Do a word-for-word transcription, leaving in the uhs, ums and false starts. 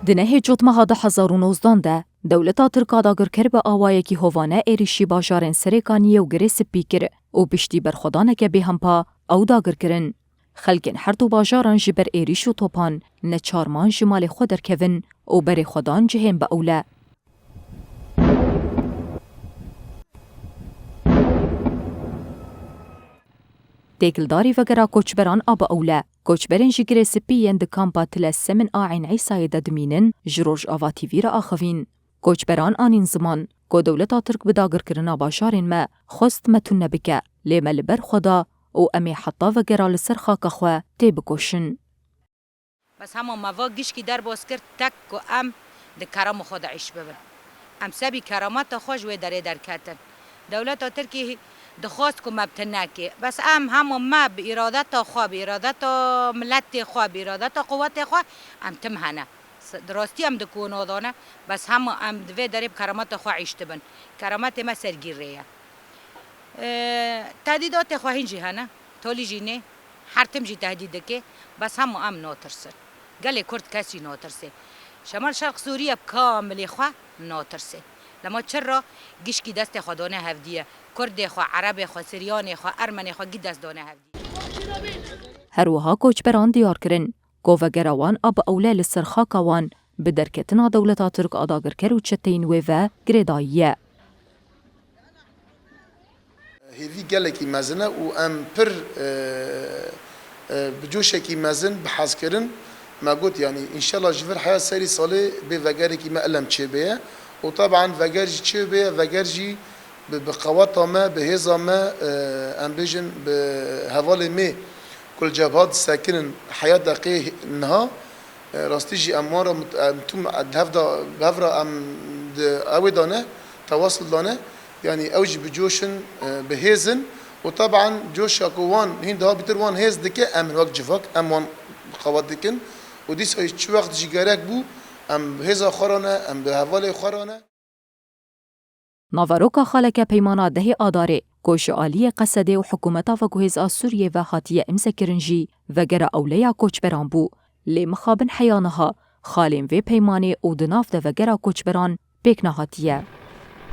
Di nehê Cotmeha du hezar û nozdan de dewleta Tirk a dagirker bi awayekî hovane êrîşî bajarên Serêkaniyê û Girê Spî kir û piştî berxwedaneke bêhempa ew dagir kirin. Xelkên her du bajaran ji ber êrîş û topan neçar man ji malê xwe derkevin û berê xwe dan cihên bi ewle. Têkildarî vegera koçberan a bi ewle. Koçberên ji Girê Spî yên di kampa Tile Semin a Eyn Îsayê de dimînin, ji Rojava T V re axivîn. Koçberan anîn ziman ku dewleta Tirk bi dagirkirina bajarên me xwest me tune bike, lê me li ber xwe da û em ê heta vegera li ser xaka xwe têbikoşin. Bes hema me va gişkî derbas kir, tek ku em di kerema xwe de îş bibin. Em sebî kerameta xwe ji wê derê derketin. Dewleta Tirkî dixwast ku me bi tune kê. Bes em hema me bi îradeta xwe, bi îradeta miletê xwe, bi îradeta quwetê xwe, em tim hene. S-, di rastî em di ku nadane, bes hema em di vê derê bi kerameta xwe îş dibin. Kerametê me sergîrê ye. Ee, tehdîdatê xwe hîn jî hene. Tolî jî nê. Her tim jî tehdît dike. Bes hema em natirsin. Gelê Kurd kes jî natirsê. Şemal Şerq Sûriye bi kamilê xwe natirsê. Lema çira gişkî destê xwe dane hevdîye. Kurdê xwe, Erebê xwe, Siryanê xwe, Ermenê xwe gî dest dane hevdîye. Her wiha koçberan diyar kirin ku vegera wan a bi ewle li ser xaka wan bi derketina dewleta Tirk a dagirker û çeteyên wê ve girêdayî ye. Hêvî gelekî mezin e û em pir, e, e, bi coşekî mezin, bi hezkirin me got, yanî, înşellah ji vir heya serî salê bê vegerekî me ilem çêbêye. Û teban veger jî çêbêye, veger jî bi, bi qeweta me, bi hêza me, e, em bêjin, bi hevalê me ku li cebha disekinin heya deqê niha, e, rastî jî em wan re mut-, em tûm di hev de, bi hev re em di ewê de ne, tewasul de ne. Yanî ew jî bi coş in, e, bi hêz in û teban coşa ku wan hîn daha bîtir wan hêz dike, em wek civak em wan qewet dikin û dîsa çi wext jî gerek bû, em bi hêza xwe re ne, em bi hevalê xwe re ne. Naveroka xaleke peymana dehê Adarê, ku ji aliyê Qesedê û hikûmeta veguhêz a Sûriyê ve hatiye îmzekirin jî, vegera ewleya koçberan bû. Lê mixabin heya niha, xalên vê peymanê û di nav de vegera koçberan pêk nehatiye.